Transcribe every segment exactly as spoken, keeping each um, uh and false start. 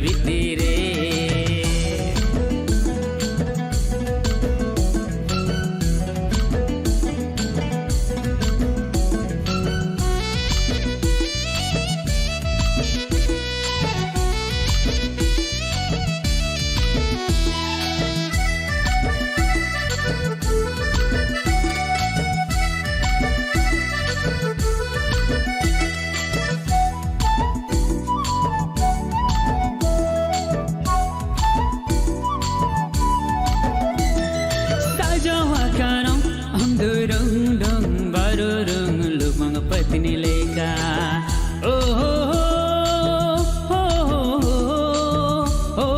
ᱵᱷᱤᱛᱤᱨ ᱨᱮ᱾ ᱥᱟᱡᱟᱣ ᱟᱠᱟᱱᱟᱢ ᱟᱢ ᱫᱚ ᱨᱚᱝ ᱰᱷᱚᱝ ᱵᱟᱨᱚ ᱨᱚᱝ ᱞᱩᱢᱟᱹᱝ ᱯᱟᱹᱛᱱᱤ ᱞᱮᱠᱟ᱾ ᱳ ᱦᱳ ᱦᱳ, ᱳ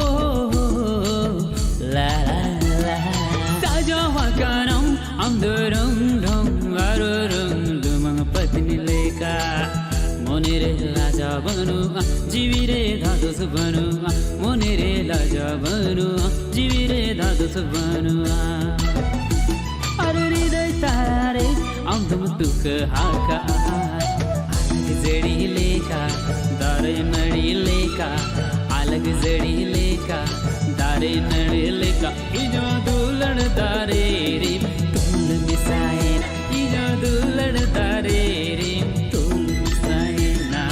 ᱦᱳ ᱦᱳ, ᱞᱟ ᱞᱟ ᱞᱟ᱾ ᱥᱟᱡᱟᱣ ᱟᱠᱟᱱᱟᱢ ᱟᱢ ᱫᱚ ᱨᱚᱝ ᱰᱷᱚᱝ ᱵᱟᱨᱚ ᱨᱚᱝ ᱞᱩᱢᱟᱹᱝ ᱯᱟᱹᱛᱱᱤ ᱞᱮᱠᱟ᱾ ᱢᱚᱱᱮ ᱨᱮ ᱞᱟᱡᱟᱣ ᱵᱟᱹᱱᱩᱜᱼᱟ, ᱡᱤᱣᱤ ᱨᱮ ᱫᱷᱟᱫᱚᱥ ᱵᱟᱹᱱᱩᱜᱼᱟ, ᱢᱚᱱᱮ ᱨᱮ ᱞᱟᱡᱟᱣ ᱵᱟᱹᱱᱩᱜᱼᱟ, ᱡᱤᱣᱤ ᱨᱮ ᱫᱷᱟᱫᱚᱥ ᱵᱟᱹᱱᱩᱜᱼᱟ᱾ ᱟᱨ ᱦᱨᱤᱫᱟᱹᱭ ᱛᱟᱨᱮ ᱟᱢ ᱫᱚᱢ ᱛᱩᱠᱟᱹ ᱟᱠᱟᱜᱼᱟ᱾ ᱟᱞᱟᱜᱽ ᱡᱟᱹᱲᱤ ᱞᱮᱠᱟ, ᱫᱟᱨᱮ ᱱᱟᱹᱲᱤ ᱞᱮᱠᱟ, ᱟᱞᱟᱜᱽ ᱡᱟᱹᱲᱤ ᱞᱮᱠᱟ, ᱫᱟᱨᱮ ᱱᱟᱹᱲᱤ ᱞᱮᱠᱟ᱾ ᱤᱧᱟᱹᱜ ᱫᱩᱞᱟᱹᱲ ᱫᱟᱨᱮ ᱨᱮᱢ ᱛᱩᱞ ᱢᱮᱥᱟᱭᱮᱱᱟ, ᱤᱧᱟᱹᱜ ᱫᱩᱞᱟᱹᱲ ᱫᱟᱨᱮ ᱨᱮᱢ ᱛᱩᱞ ᱢᱮᱥᱟᱭᱮᱱᱟ᱾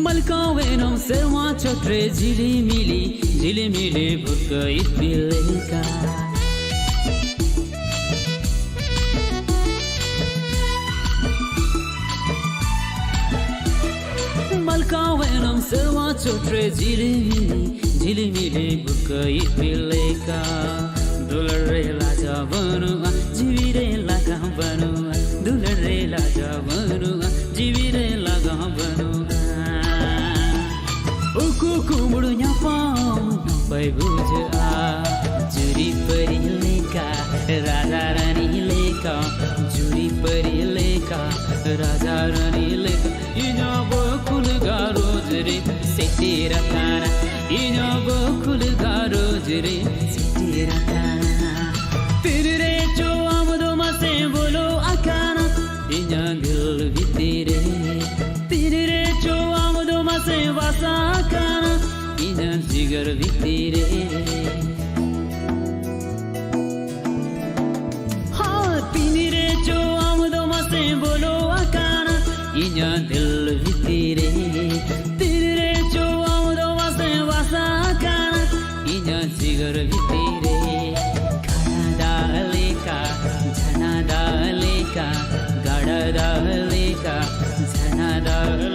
ᱢᱟᱞᱠᱟᱣᱮᱱᱟᱢ ᱥᱮᱨᱢᱟ ᱪᱚᱴᱨᱮ ᱡᱷᱤᱞᱤᱢᱤᱞᱤ, ᱡᱷᱤᱞᱤᱢᱤᱞᱤ ᱵᱷᱩᱨᱠᱟᱹ ᱤᱯᱤᱞ ᱞᱮᱠᱟ᱾ ᱢᱟᱞᱠᱟᱣᱮᱱᱟᱢ ᱥᱮᱨᱢᱟ ᱪᱚᱴᱨᱮ ᱡᱷᱤᱞᱤᱢᱤᱞᱤ, ᱡᱷᱤᱞᱤᱢᱤᱞᱤ ᱵᱷᱩᱨᱠᱟᱹ ᱤᱯᱤᱞ ᱞᱮᱠᱟ᱾ ᱫᱩᱞᱟᱹᱲ ᱨᱮ ᱞᱟᱡᱟ ᱵᱟᱹᱱᱩᱜᱼᱟ, ᱡᱤᱣᱤ ᱨᱮ ᱞᱟᱜᱟ ᱵᱟᱹᱱᱩᱜᱼᱟ, ᱫᱩᱞᱟᱹᱲ ᱨᱮ ᱞᱟᱡᱟ ᱵᱟᱹᱱᱩᱜᱼᱟ, ᱡᱤᱣᱤ ᱨᱮ ᱞᱟᱜᱟ ᱵᱟᱹᱱᱩᱜᱼᱟ᱾ ᱠᱩᱢᱵᱽᱲᱩ ᱧᱟᱯᱟᱢ ᱱᱟᱯᱟᱭ ᱵᱩᱡᱷᱟᱹᱜᱼᱟ᱾ ᱡᱩᱨᱤ ᱯᱟᱹᱨᱤ ᱞᱮᱠᱟ, ᱨᱟᱡᱟ ᱨᱟᱱᱤ ᱞᱮᱠᱟ, ᱡᱩᱨᱤ ᱯᱟᱹᱨᱤ ᱞᱮᱠᱟ, ᱨᱟᱡᱟ ᱨᱟᱱᱤ ᱞᱮᱠᱟ᱾ ᱤᱧᱟᱹᱜ ᱵᱟᱹᱠᱷᱩᱞ ᱜᱷᱟᱨᱚᱸᱡᱽ ᱨᱮ ᱥᱮᱴᱮᱨ ᱟᱠᱟᱱᱟ, ᱤᱧᱟᱹᱜ ᱵᱟᱹᱠᱷᱩᱞ ᱜᱷᱟᱨᱚᱸᱡᱽ ᱨᱮ ᱥᱮᱴᱮᱨ ᱟᱠᱟᱱᱟ᱾ ᱛᱤᱱᱨᱮ ᱪᱚ ᱟᱢ ᱫᱚ ᱢᱟᱥᱮ ᱵᱚᱞᱚ ᱟᱠᱟᱱᱟ ᱤᱧᱟᱹᱜ ᱫᱤᱞ ᱵᱷᱤᱛᱤᱨ ᱨᱮ, ᱛᱤᱱᱨᱮ ᱪᱚ ᱟᱢ ᱫᱚ ᱢᱟᱥᱮ ᱵᱟᱥᱟ ᱟᱠᱟᱱᱟ ᱤᱧᱟᱹᱜ ᱡᱤᱜᱟᱨ ᱵᱷᱤᱛᱤᱨ ᱨᱮ᱾ ᱦᱚᱸ, ᱛᱤᱱᱨᱮ ᱪᱚ ᱟᱢ ᱫᱚ ᱢᱟᱥᱮ ᱵᱚᱞᱚ ᱟᱠᱟᱱᱟ ᱤᱧᱟᱹᱜ ᱫᱤᱞ ᱵᱷᱤᱛᱤᱨ ᱨᱮ, ᱛᱤᱱᱨᱮ ᱪᱚ ᱟᱢ ᱫᱚ ᱢᱟᱥᱮ ᱵᱟᱥᱟ ᱟᱠᱟᱱᱟ ᱤᱧᱟᱹᱜ ᱡᱤᱜᱟᱨ ᱵᱷᱤᱛᱤᱨ ᱨᱮ᱾ ᱜᱟᱰᱟ ᱫᱟᱜ ᱞᱮᱠᱟ, ᱡᱷᱟᱨᱱᱟ ᱫᱟᱜ ᱞᱮᱠᱟ, ᱜᱟᱰᱟ ᱫᱟᱜ ᱞᱮᱠᱟ, ᱡᱷᱟᱨᱱᱟ ᱫᱟᱜ